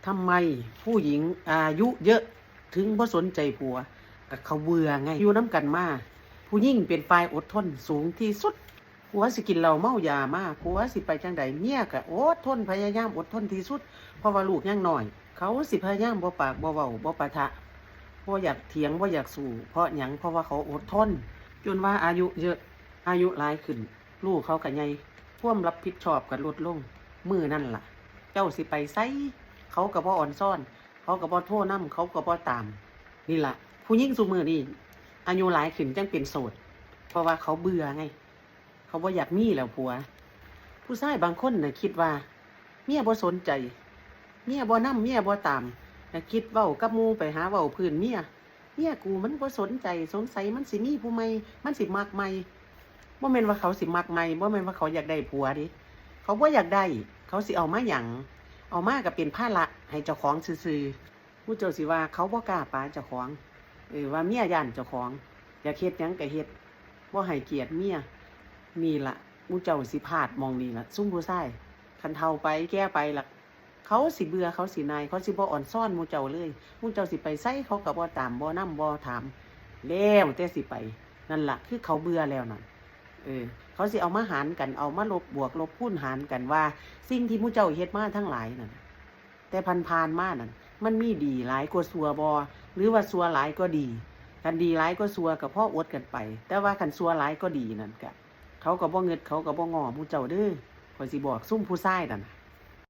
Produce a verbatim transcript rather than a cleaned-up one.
ทำไมผู้หญิงอายุเยอะถึงบ่สนใจผัว ก็เขาเบื่อไง อยู่นำกันมา ผู้หญิงเป็นฝ่ายอดทนสูงที่สุด ผัวสิกินเหล้าเมายามา ผัวสิไปจั่งใด เมียก็อดทน พยายามอดทนที่สุด เพราะว่าลูกยังน้อย เขาสิพยายามบ่ปากบ่เว้าบ่ปะทะ บ่อยากเถียงบ่อยากสู้ เพราะหยัง เพราะว่าเขาอดทน จนว่าอายุเยอะ อายุหลายขึ้น ลูกเขาก็ใหญ่ ความรับผิดชอบก็ลดลง มื้อนั่นล่ะ เจ้าสิไปไส เขาก็บ่ออนซอน เขาก็บ่โทรนำ เขาก็บ่ตาม นี่ล่ะ ผู้หญิงซุมื้อนี้ อายุหลายขึ้นจั่งเป็นโสด เพราะว่าเขาเบื่อไง เขาบ่อยากมีแล้วผัว ผู้ชายบางคนน่ะคิดว่า เมียบ่สนใจ เมียบ่นำ เมียบ่ตาม น่ะคิดเว้ากับหมู่ ไปหาเว้าพื้นเมีย เมียกูมันบ่สนใจ สงสัยมันสิมีผู้ใหม่ มันสิมักใหม่ บ่แม่นว่าเขาสิมักใหม่ บ่แม่นว่าเขาอยากได้ผัวเด้ เขาบ่อยากได้ เขาสิเอามาหยัง เอามาก็เป็นภาระให้เจ้าของซื่อๆ หมู่เจ้าสิว่าเขาบ่กล้าปะเจ้าของ เออ ว่าเมียย้านเจ้าของ อยากเฮ็ดหยังก็เฮ็ด บ่ให้เกียรติเมีย นี่ล่ะ หมู่เจ้าสิพลาดหม่องนี้ล่ะ ซุมผู้ชาย คันเฒ่าไปแก่ไปล่ะ เขาสิเบื่อ เขาสิหน่าย เขาสิบ่ออนซอนหมู่เจ้าเลย หมู่เจ้าสิไปไสเขาก็บ่ตาม บ่นำ บ่ถาม แล้วแต่สิไป นั่นล่ะ คือเขาเบื่อแล้วนั่น เออ เขาสิเอามาหารกัน เอามาลบบวกลบคูณหารกันว่า สิ่งที่หมู่เจ้าเฮ็ดมาทั้งหลายนั่น แต่ผ่านๆมานั่น มันมีดีหลายกว่าชั่วบ่ หรือว่าชั่วหลายก็ดี คันดีหลายก็ชั่วก็พออดกันไป แต่ว่าคันชั่วหลายก็ดีนั่นก็ เขาก็บ่งึด เขาก็บ่ง้อหมู่เจ้าเด้อ ข้อยสิบอกซุมผู้ชายนั่นน่ะ